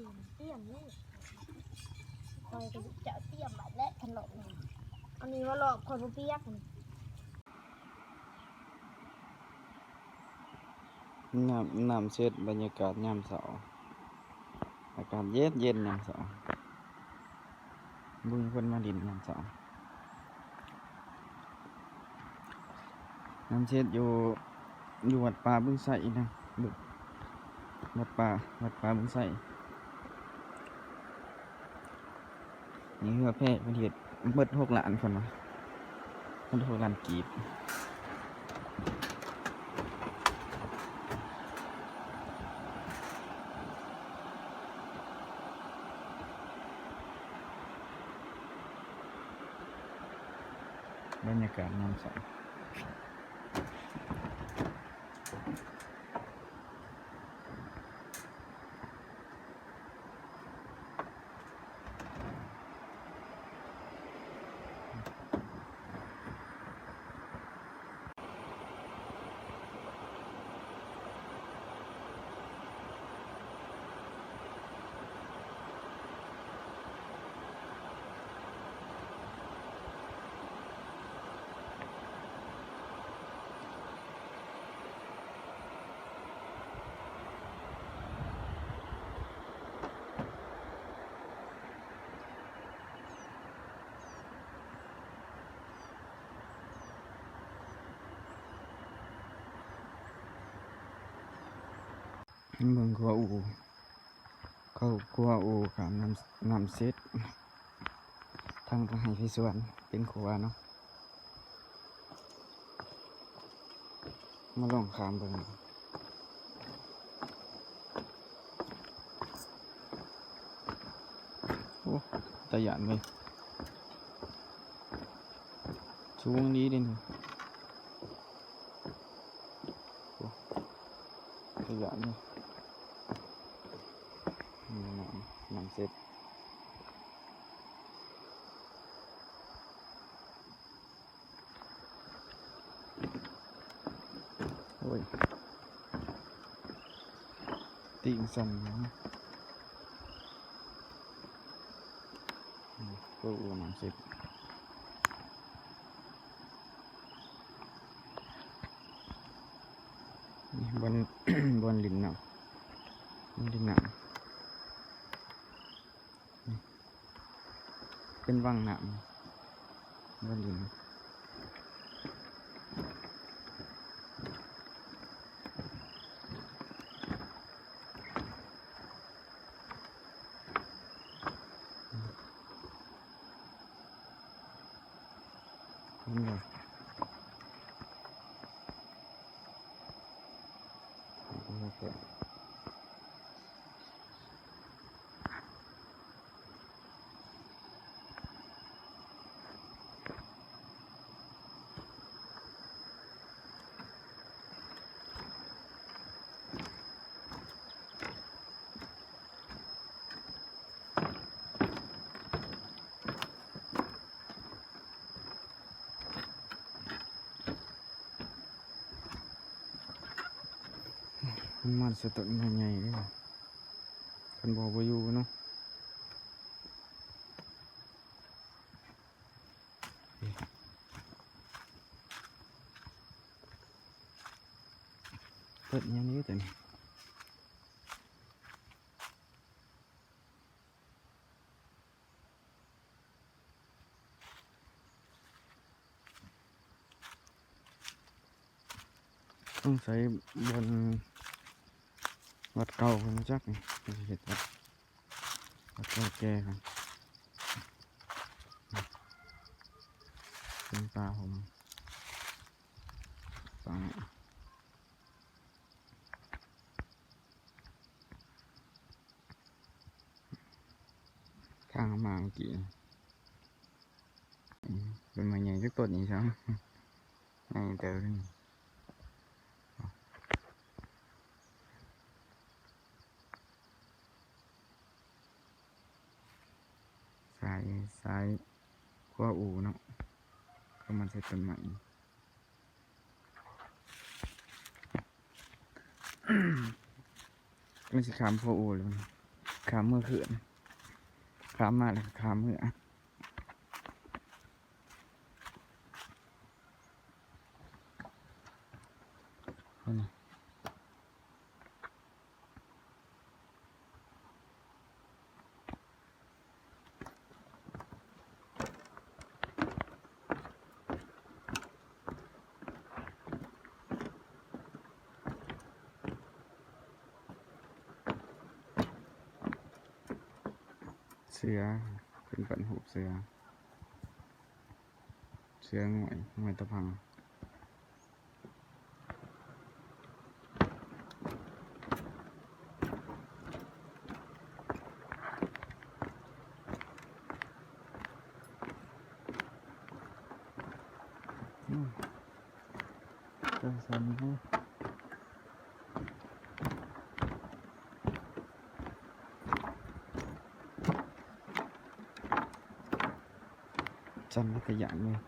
ຕຽມນີ້ ຂ້ອຍກໍຈະຕຽມບາດແຫຼະ ຄັນລອກນີ້ ອັນນີ້ວ່າລອກ ຂ້ອຍບໍ່ປຽກ. ນ້ຳ ນ້ຳເຊັດ ບັນຍາກາດຍາມເຊົ້າ ອາກາດເຢັນໆ ຍາມເຊົ້າ ເບິ່ງຄົນມາຫຼິ້ນຍາມເຊົ້າ. ນ້ຳເຊັດຢູ່ ຢູ່ວັດປ່າບຶງໄຊນະ ບ- ວັດປ່າ ວັດປ່າບຶງໄຊ. ນີ້ເຮືອແພເພິ່ນເຮັດເບິດຫົກລ້ານ ເພິ່ນວ່າ ເບິດຫົກລ້ານກີບ. ບັນຍາກາດຍາມເຊົ້າ. ເບິ່ງຂົວອູ່ ເຂົ້າຂົວອູ່ຂ້າມນ້ຳ ນ້ຳເຊັດ ທາງໄຮ່ໄທສວນ ເປັນຂົວເນາະ. ມາລອງຂ້າມເບິ່ງ. ໂອ້ ຕາຢ້ານເວີຍ ສູງອີ່ຫຼີເດ້ນີ້. ໂອ້ ຕາຢ້ານເວີຍ ນ້ຳ ນ້ຳເຊັດ. ໂອ້ຍ ຕີນສັ່ນເນາະ. ອືມ ໂອ້ ນ້ຳເຊັດ ນີ້ບ່ອນ ບ່ອນຫຼິ້ນນ້ຳ ບ່ອນຫຼິ້ນນ້ຳ. ເປັນວັງນ້ຳ ບໍ່ຫຼິ້ນ. ເຫັນບໍ່? ມັນມາໃສ່ຕົ້ນໄມ້ໃຫຍ່ເດ້ ຄັນບໍ່ ບໍ່ຢູ່ເນາະ. ເປີດຫຍັງຢູ່ຕົວນີ້? ຕ້ອງໃຊ້ບ່ອນວັດເກົ່າເພິ່ນຈັກນີ້ ເພິ່ນຊິເຮັດວັດ ວັດເກົ່າແກ່ເພິ່ນ ເປັນປ່າຫົ່ມ ຝັ່ງ ທາງເຮົາມາເມື່ອກີ້ ອືມ ເປັນໄມ້ໃຫຍ່ຈັກຕົ້ນນີ້ຊ້ຳ ໃຫຍ່ເຕີບນີ້ ສາຍ ສາຍຂົວອູເນາະ ເຂົ້າມາໃສ່ຕົ້ນໄມ້. ມັນຊິຂ້າມຂົວອູແລ້ວ. ຂ້າມເມືອເຂື່ອນ ຂ້າມມາແລ້ວກໍຂ້າມເມືອ ເສືອ ເປັນປັ້ນຮູບເສືອ ເສືອງວຍ ງວຍຕາພັງ. ອືມ ເອີ ສັ່ນເນາະ ສັ່ນແລ້ວກໍຢ້ານເລີຍ.